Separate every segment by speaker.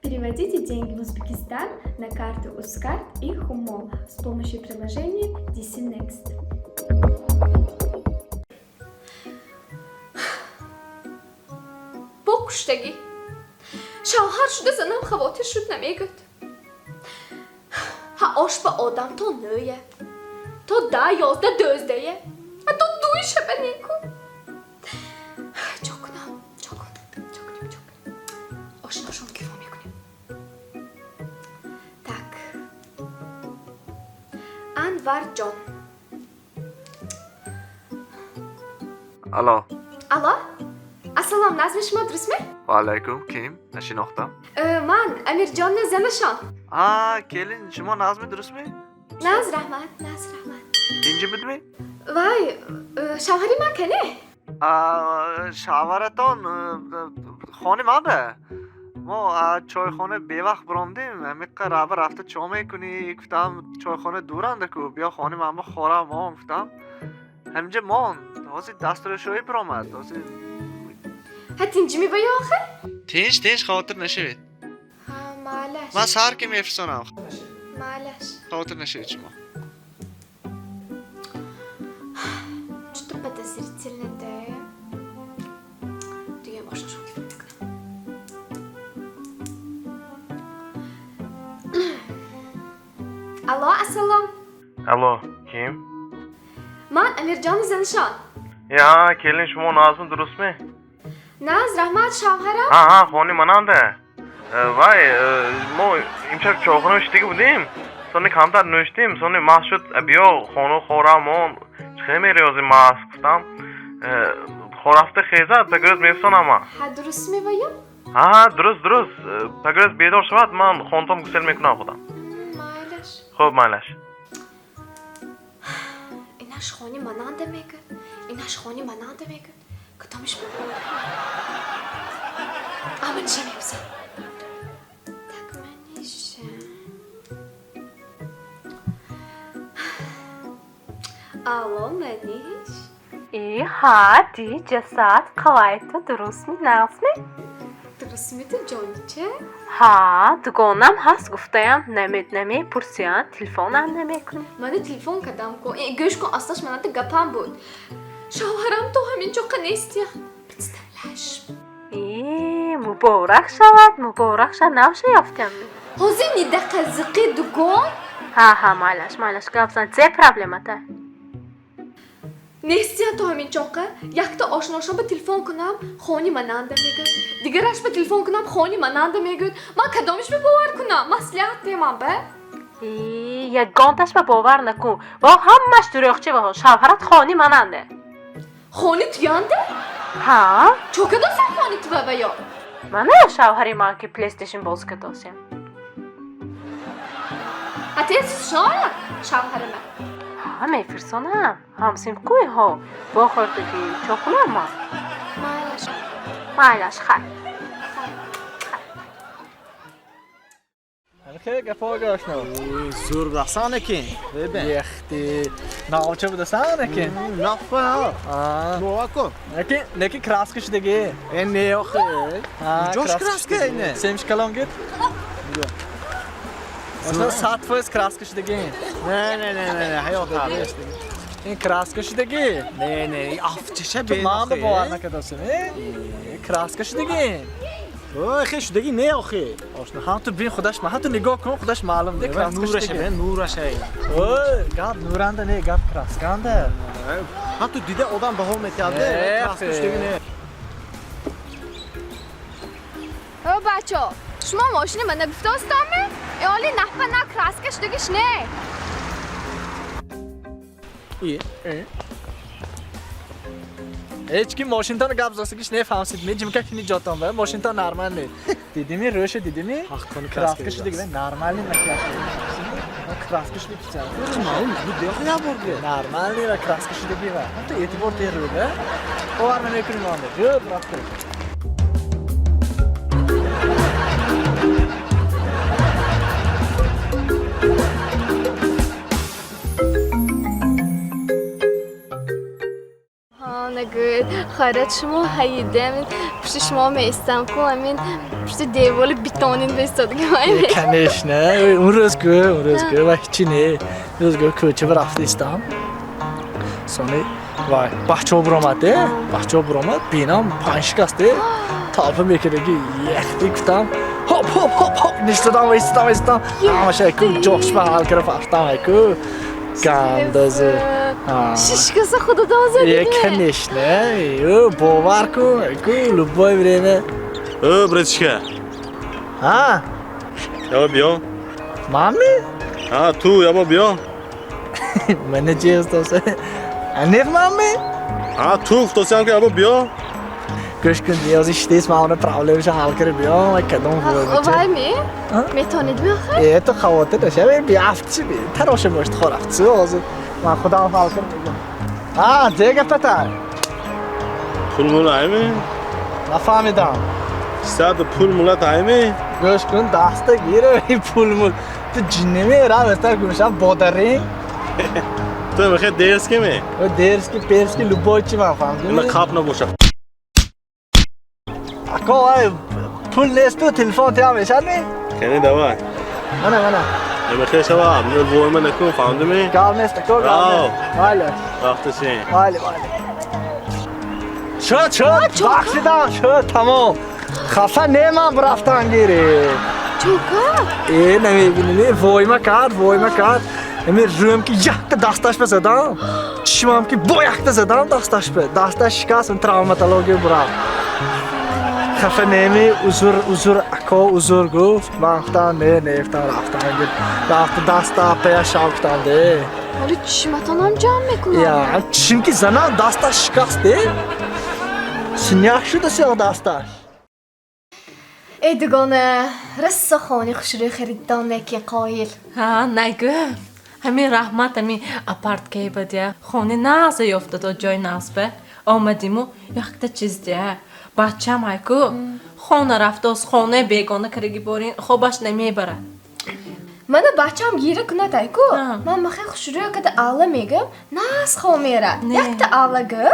Speaker 1: Переводите деньги в Узбекистан на карту Uzcard и Humo с помощью приложения DC Next. Бо куштагӣ. Шавҳар шуда занам хавотир шуд, намегӯд. Ҳа, ош ба одам то 9-я, то 10, 11, 12-я, ҳа, то 2-и шаба неку. Чо кунам, чо кунам, чо кунем, чо кунем? Ошношон кифо мекунем. Так. Анварҷон.
Speaker 2: Алло.
Speaker 1: Алло? Ассалом, назми шумо дурустме?
Speaker 2: Ва алайкум, ким? Нашинохтам.
Speaker 1: Ман Амирҷонни занашон.
Speaker 2: А, келин, шумо назми дурустми?
Speaker 1: Наз, раҳмат, наз, раҳмат.
Speaker 2: Тинҷи будми?
Speaker 1: Вай, шавҳари ман кане?
Speaker 2: А, шавҳаратон хони ман ба. Мо чойхона бевақт биромдем, ҳамиқа раба рафта чо мекунӣ? Гуфтам, чойхона дурандаку, биё хони ман ба хорам мон, гуфтам. Ҳаминҷа мон. Ҳозир дастуршӯӣ биромад. Ҳозир
Speaker 1: Ҳа, тинҷими ва ё охир?
Speaker 2: Тинч, тинч, хавотир нашавед.
Speaker 1: Ҳа, маълаш.
Speaker 2: Ман сар ки мефирсонам.
Speaker 1: Маълаш.
Speaker 2: Хавотир нашавед шумо.
Speaker 1: Что-то подозрительно, да? Дуюм ошношон телефон мекунам. Алло, ассалом.
Speaker 3: Алло, ким?
Speaker 1: Ман Амирҷони занашон.
Speaker 3: Я, келин, шумо назми дурустми?
Speaker 1: Наз, раҳмат, шавҳарам.
Speaker 3: Ҳа, ҳа, хони мананда. Вай, мо имшаб чойхона шиштагӣ будем. Сони камтар нӯштем, сони маст шуд, биё хону хорам мон. Чӣ мерёзи маст, гуфтам. Хорафта хезад, пагрӯз мефисонам ман.
Speaker 1: Ҳа, дурустми ва ё?
Speaker 3: Ҳа, дуруст, дуруст. Пагрӯз бедор шавад, ман хонтон гусел мекунам худам.
Speaker 1: Майлаш.
Speaker 3: Хуб, майлаш.
Speaker 1: Инаш хони мананда мегӯд, инаш хони мананда мегӯд. Кадомиш ба? А, маниша мепурсам. Так, маниша. Алло, Маниш?
Speaker 4: И ҳа, ди ҷасад, қалайто, дурустми, нағзми?
Speaker 1: Дурустми ту, ҷонича?
Speaker 4: Ҳа, дугонам ҳаст, гуфтаям, намепурсиянд, телефонам намекунӣ.
Speaker 1: Мана телефон кардам ку. Гӯш кун, аслаш маната гапам буд. Шавҳарам то ҳамин ҷоқа нестия. Представляешь?
Speaker 4: И, муборак шавад, муборак шавад, навша ёфтям.
Speaker 1: Ҳозир нидақазиқи дугон?
Speaker 4: Ҳа, ҳа, майлаш, майлаш, гап зан, зе проблемата?
Speaker 1: Нестия то ҳамин чоқа. Якта ошношон ба телефон кунам, хони мананда мегӯяд. Дигараш ба телефон кунам, хони мананда мегӯяд. Ман кадомиш ба бовар кунам? Маслиҳат темам ба?
Speaker 4: И, ягонташ ба бовар накун. Во ҳамаш дурӯғчи ва шавҳарат хони мананда.
Speaker 1: Хони туянда?
Speaker 4: Ҳа?
Speaker 1: Чо кадосам хони тува ва ё?
Speaker 4: Мана шавҳари ман ки PlayStation бозӣ кадосем.
Speaker 1: Ҳа, тез шоя шавҳарама.
Speaker 4: Ҳа, мефирсонам. Ҳамсинфкӯи ҳо. Бохӯрдагӣ чо кунам ман?
Speaker 1: Майлаш.
Speaker 4: Майлаш, хай.
Speaker 5: Хеле гапҳо гашно.
Speaker 6: Зур будасан лекин. Бебен.
Speaker 5: Яхти. Навча будасан лекин.
Speaker 6: Нафа. Нова кун.
Speaker 5: Лекин, лекин краска шудаги.
Speaker 6: Э, не охе. Ҷош краска ине.
Speaker 5: Семиш калон гит. Ошно 100% краска шудаги.
Speaker 6: Не, не, не, не, не, ҳаёт ҳа.
Speaker 5: Ин краска шудаги.
Speaker 6: Не, не, афчаша бе.
Speaker 5: Ман ба бовар накардосам. Краска шудаги.
Speaker 6: Ой, хе шудаги не охе.
Speaker 5: Ошно ҳам ту бин худаш, ҳам ту нигоҳ кун, худаш маълум де краска
Speaker 6: Нураша
Speaker 5: шудаги.
Speaker 6: бе, нураша.
Speaker 5: Ой, гап нуранда не, гап красканда.
Speaker 6: Ҳам ту дида одам баҳо метиҳад, краска шудаги не.
Speaker 1: О, бачо, шумо мошини мана гуфтостаме? Э, оли нафа на краска шудагиш не.
Speaker 5: Ҳеҷ ки мошинтон гап зосигиш нефаҳмсид. Ме ҷимка кини ҷотон ба мошинтон нормал не. Дидими рӯша дидими?
Speaker 6: Ҳаққони
Speaker 5: краска шудаги нормали макияж. Краска шудаги писар.
Speaker 6: Маълум буд, охе я бор ге.
Speaker 5: Нормали ва краска шудаги ва. Ҳам ту эътибор те рӯда. Бовар намекунӣ монда. Ҷӯб рафт.
Speaker 1: Нагӯед, хайрат, шумо ҳаидем Пушти шумо меистам ку, ҳамин пушти деволи бетонин беистодагим.
Speaker 5: Конечно, он рӯз ку, он рӯз ку, ва ҳичи не. Рӯз ку кӯча ба рафта истам. Сони вай бачаҳо биромад, де? Бачаҳо биромад, бинам панҷ кас, де? Толпа мекардаги, яхти гуфтам. Хоп, хоп, хоп, хоп, ништадам, истам, истам. Ҳамаша ку ҷошба ҳал кара фафтам ку. Гандази.
Speaker 1: Шишкаса худатон задидми?
Speaker 5: Конечно. Бовар кун, ку любое время.
Speaker 7: Э, братишка.
Speaker 5: Ҳа?
Speaker 7: Яба биё.
Speaker 5: Манми?
Speaker 7: Ҳа, ту яба биё.
Speaker 5: Мана чи устоса? Аниқ манми?
Speaker 7: Ҳа, ту гуфтосиам ки яба биё.
Speaker 5: Гӯш кун, ниёзи шидест, ман она проблемаша ҳал кара биём, кадом.
Speaker 1: Вай ми? Метавонед биёхай?
Speaker 5: Э, ту хавотир нашав, биафтчи, тароша бошд, хорафтчи, ҳозир ман худам ҳал кара мегӯям. Ҳа, де гапата?
Speaker 7: Пул мул айми?
Speaker 5: Нафаҳмидам.
Speaker 7: Сад пул мулат айми?
Speaker 5: Гӯш кун, даста гир, пул мул. Ту ҷинними, ра, вестар гӯшам бодарин.
Speaker 7: Ту мехоҳи дерзкий ми?
Speaker 5: Дерзкий, перский, любой чи ман фаҳмидӣ?
Speaker 7: Ина қап набоша.
Speaker 5: Ако, ай, пул нест, ту телефон тиам мешад ми?
Speaker 7: Кани давай.
Speaker 5: Мана, мана.
Speaker 7: Мехоҳи шава, войма накун, фаҳмидӣ?
Speaker 5: Гап нест, ако, гап нест. Майли.
Speaker 7: Рафта чи.
Speaker 5: Майли, майли. Шуд, шуд, бахшидам, шуд, тамом. Хафа не ман рафтан гири.
Speaker 1: Чо кард?
Speaker 5: Э, намебинӣ, войма кард, войма кард. Эми рӯм ки якта дасташ ба задам, чишмам ки бо якта задам дасташ ба. Дасташ шикаст, травматология бурам. Хафа неми, узур, узур, ако, узур гуфт. Ман гуфтам, не, не, гуфтам, рафтан гир. Рафта даста пая шав гуфтам, де.
Speaker 1: Ҳоли чишматонам ҷамъ мекунам.
Speaker 5: Я, чишм ки занам дасташ шикаст, де. Синяк шуда сиёҳ дасташ.
Speaker 1: Эй дугона, расса хони хушрӯй хариддон неки қоил.
Speaker 4: Ҳа, нагӯ. Ҳамин раҳмат ҳамин апарткаи бадя. Хони нағза ёфта дод ҷои нағзба. Омадиму якта чиз дия. Бачам айку хона рафтоз хонаи бегона караги борин хобаш намебарад.
Speaker 1: Мана бачам гира кунад айку. Ман махай хушрӯй када алла мегӯм, нағз хоб мерад. Якта алла гӯ.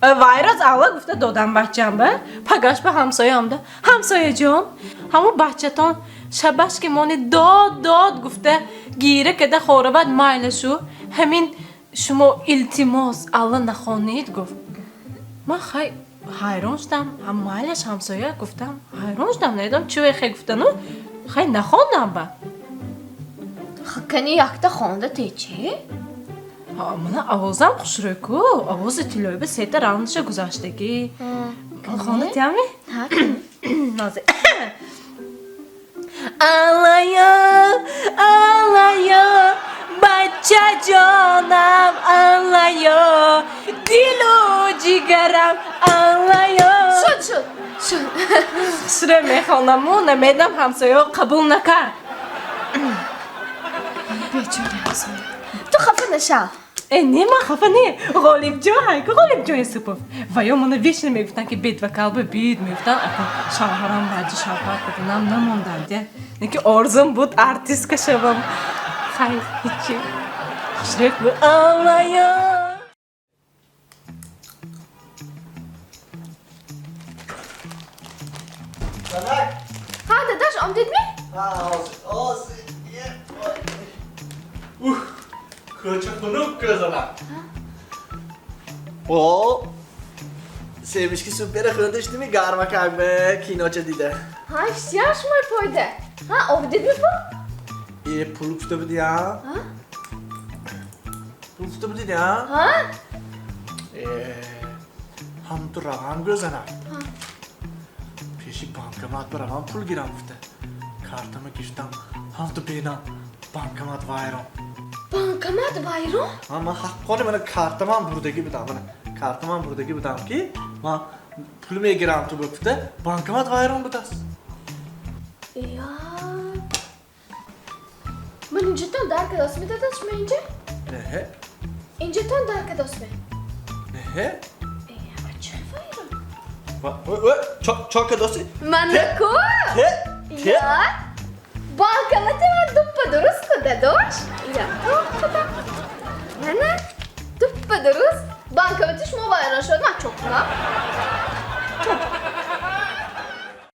Speaker 4: Вайраз алла гуфта додам бачам ба. Пагаш ба ҳамсоя омда. Ҳамсояҷон, ҳамун бачатон шабаш ки мони дод дод гуфта гира када хоравад майла шу. Ҳамин шумо илтимос алла нахонед гуфт. Ман хай ҳайрон шудам. Ҳам майлаш ҳамсоя гуфтам. Ҳайрон шудам, намедонам чӣ хе гуфтану. Хай нахондам ба.
Speaker 1: Кани якта хонда течи?
Speaker 4: Мана овозам хушрӯй ку. Овози тиллоӣ ба сета раундша гузаштагӣ. Хонда тиами? Нози. Аллаё, аллаё, бачаҷонам, аллаё, дилу ҷигарам, аллаё.
Speaker 1: Шуд, шуд, шуд.
Speaker 4: Хушрӯй мехонаму намедонам ҳамсояҳо қабул накард.
Speaker 1: Бечора ҳамсоя. Ту хафа нашав.
Speaker 4: Э, не, ман хафа не. Ғолибҷон ҳайку Ғолибҷон Юсупов. Ва ё мана вечно мегуфтанд ки бед вокал ба бид мегуфтанд, ака шавҳарам баъди шавҳар кардинам намонданд. Я. Неки орзум буд артистка шавам. Хай, ҳичи. Хушрӯй буд. Аллаё.
Speaker 1: Ҳа, дадаш, омдидми?
Speaker 5: Ҳа, ҳозир, ҳозир. Ух, кӯча хунук кӯзанак. О, семечки супера хӯрдаштими гармакак ба киноча дида.
Speaker 1: Ҳа, иштиёр шумои пойда. Ҳа, овдидми пул?
Speaker 5: Э, пул гуфта буди, а? Пул гуфта буди, а?
Speaker 1: Ҳа?
Speaker 5: Э, ҳам ту равам гӯзанак. Пеши банкомат баравам пул гирам гуфта. Картама гирифтам, ҳам ту бинам банкомат вайрон.
Speaker 1: Банкомат вайрон?
Speaker 5: Ҳа, ман ҳаққони мана картамам бурдагӣ будам, мана картамам бурдагӣ будам ки ман пул мегирам ту гуфта, банкомат вайрон будааст.
Speaker 1: Я. Ман инҷатон дар кадосми дадаш ма инҷа?
Speaker 5: Не.
Speaker 1: Инҷатон дар кадосми?
Speaker 5: Не.
Speaker 1: Э, а чӣ вайрон?
Speaker 5: Ва, ва, чо, чо кадоси?
Speaker 1: Мана ку?
Speaker 5: Те, те.
Speaker 1: Я. Банкомати ман дуппа дуруст ку дадош? Я, топпа. Мана дуппа дуруст. Банкомати шумо вайрон шуд, ман чо кунам?